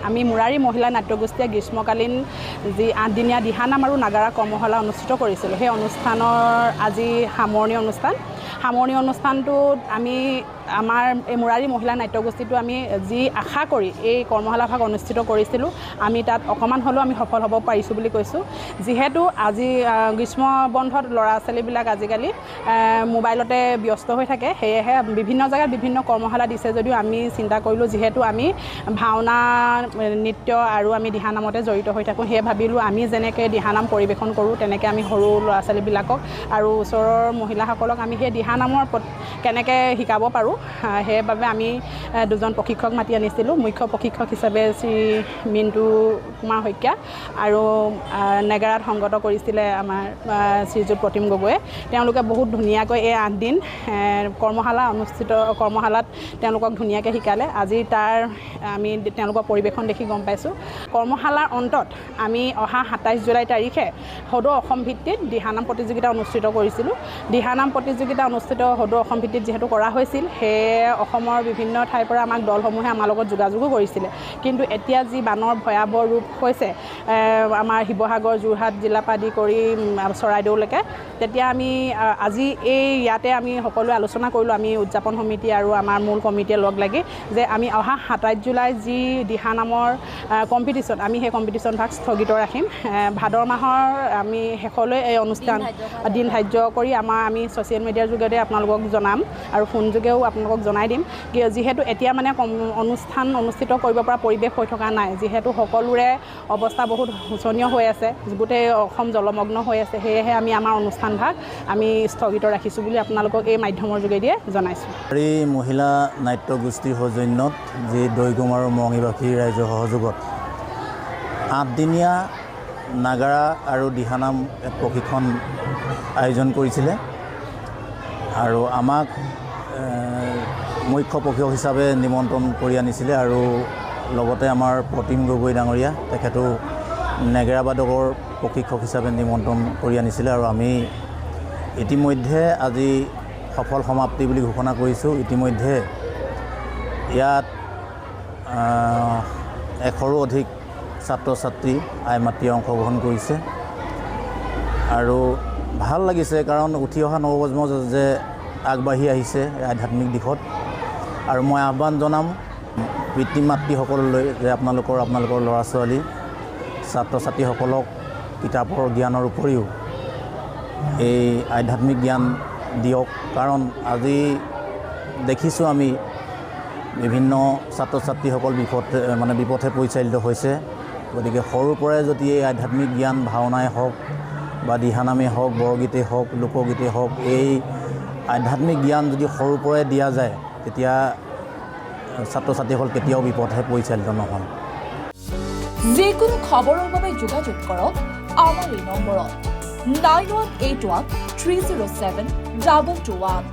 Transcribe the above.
আমি মুৰাৰী মহিলা নাট্যগোষ্ঠীয়ে গ্ৰীষ্মকালীন যি 8 দিনীয়া দিহানাম আৰু নাগাৰা কৰ্মশালা অনুষ্ঠিত কৰিছিলোঁ, সেই অনুষ্ঠানৰ আজি সামৰণি অনুষ্ঠান। সামৰণি অনুষ্ঠানটোত আমি আমাৰ এই মুৰাৰী মহিলা নাট্যগোষ্ঠীটো আমি যি আশা কৰি এই কৰ্মশালাভাগ অনুষ্ঠিত কৰিছিলোঁ, আমি তাত অকণমান হ'লেও আমি সফল হ'ব পাৰিছোঁ বুলি কৈছোঁ। যিহেতু আজি গ্ৰীষ্ম বন্ধত ল'ৰা ছোৱালীবিলাক আজিকালি মোবাইলতে ব্যস্ত হৈ থাকে, সেয়েহে বিভিন্ন জেগাত বিভিন্ন কৰ্মশালা দিছে যদিও আমি চিন্তা কৰিলোঁ, যিহেতু আমি ভাওনা, নৃত্য আৰু আমি দিহানামতে জড়িত হৈ থাকোঁ, সেয়ে ভাবিলোঁ আমি যেনেকৈ দিহানাম পৰিৱেশন কৰোঁ, তেনেকৈ আমি সৰু ল'ৰা ছোৱালীবিলাকক আৰু ওচৰৰ মহিলাসকলক আমি সেই দিহানামৰ কেনেকৈ শিকাব পাৰোঁ। সেইবাবে আমি দুজন প্ৰশিক্ষক মাতি আনিছিলোঁ। মুখ্য প্ৰশিক্ষক হিচাপে শ্ৰী মিণ্টু কুমাৰ শইকীয়া আৰু নেগাৰাত সংগত কৰিছিলে আমাৰ শ্ৰীযুত প্ৰতিম গগৈয়ে। তেওঁলোকে বহুত ধুনীয়াকৈ এই 8 দিন কৰ্মশালা অনুষ্ঠিত কৰ্মশালাত তেওঁলোকক ধুনীয়াকৈ শিকালে। আজি তাৰ আমি তেওঁলোকৰ পৰিৱেশন দেখি গম পাইছোঁ। কৰ্মশালাৰ অন্তত আমি অহা 27 জুলাই তাৰিখে সদৌ অসম ভিত্তিত দিহানাম প্ৰতিযোগিতা অনুষ্ঠিত কৰিছিলোঁ। দিহানাম প্ৰতিযোগিতা অনুষ্ঠিত সদৌ অসম ভিত্তিত যিহেতু কৰা হৈছিল, সেয়ে অসমৰ বিভিন্ন ঠাইৰ পৰা আমাক দলসমূহে আমাৰ লগত যোগাযোগো কৰিছিলে। কিন্তু এতিয়া যি বানৰ ভয়াৱহ ৰূপ হৈছে আমাৰ শিৱসাগৰ, যোৰহাট জিলাৰ পৰা আদি কৰি চৰাইদেউলৈকে, তেতিয়া আমি আজি এই ইয়াতে আমি সকলোৱে আলোচনা কৰিলোঁ, আমি উদযাপন সমিতি আৰু আমাৰ মূল কমিটিয়ে লগ লাগি, যে আমি অহা 27 জুলাই যি দিহানামৰ কম্পিটিশ্যন, আমি সেই কম্পিটিশ্যন ভাগ স্থগিত ৰাখিম। ভাদ মাহৰ আমি শেষলৈ এই অনুষ্ঠান দিন ধাৰ্য কৰি আমি ছ'চিয়েল মিডিয়াৰ যোগেদি আপোনালোকক জনাম আৰু ফোনযোগেও আপোনালোকক জনাই দিম। যিহেতু এতিয়া মানে কম অনুষ্ঠান অনুষ্ঠিত কৰিব পৰা পৰিৱেশ হৈ থকা নাই, যিহেতু সকলোৰে অৱস্থা বহুত শোচনীয় হৈ আছে, গোটেই অসম জলমগ্ন হৈ আছে, সেয়েহে আমি আমাৰ অনুষ্ঠানভাগ আমি স্থগিত ৰাখিছোঁ বুলি আপোনালোকক এই মাধ্যমৰ যোগেদিয়ে জনাইছোঁ। এই মহিলা নাট্যগোষ্ঠীৰ সৌজন্যত যি দৈগুম আৰু মৰঙীবাসী ৰাইজৰ সহযোগত 8দিনীয়া নাগাৰা আৰু দিহানাম এক প্ৰশিক্ষণ আয়োজন কৰিছিলে আৰু আমাক মুখ্য প্ৰশিক্ষক হিচাপে নিমন্ত্ৰণ কৰি আনিছিলে আৰু লগতে আমাৰ প্ৰতিম গগৈ ডাঙৰীয়া, তেখেতো নেগেৰাবাদকৰ প্ৰশিক্ষক হিচাপে নিমন্ত্ৰণ কৰি আনিছিলে। আৰু আমি ইতিমধ্যে আজি সফল সমাপ্তি বুলি ঘোষণা কৰিছোঁ। ইতিমধ্যে ইয়াত 100ৰো অধিক ছাত্ৰ ছাত্ৰী, আই মাতৃয়ে অংশগ্ৰহণ কৰিছে আৰু ভাল লাগিছে, কাৰণ উঠি অহা নৱপ্ৰজন্ম যে আগবাঢ়ি আহিছে আধ্যাত্মিক দিশত। আৰু মই আহ্বান জনাম পিতৃ মাতৃসকললৈ যে আপোনালোকৰ আপোনালোকৰ ল'ৰা ছোৱালী, ছাত্ৰ ছাত্ৰীসকলক কিতাপৰ জ্ঞানৰ উপৰিও এই আধ্যাত্মিক জ্ঞান দিয়ক, কাৰণ আজি দেখিছোঁ আমি বিভিন্ন ছাত্ৰ ছাত্ৰীসকল বিপথে, মানে বিপথে পৰিচালিত হৈছে। গতিকে সৰুৰ পৰাই যদি এই আধ্যাত্মিক জ্ঞান, ভাওনাই হওক বা দিহানামেই হওক, বৰগীতেই হওক, লোকগীতেই হওক, এই আধ্যাত্মিক জ্ঞান যদি সৰুৰ পৰাই দিয়া যায়, তেতিয়া ছাত্ৰ ছাত্ৰীসকল কেতিয়াও বিপথে পৰিচালিত নহয়। যিকোনো খবৰৰ বাবে যোগাযোগ কৰক আমাৰ এই নম্বৰত 9181307221।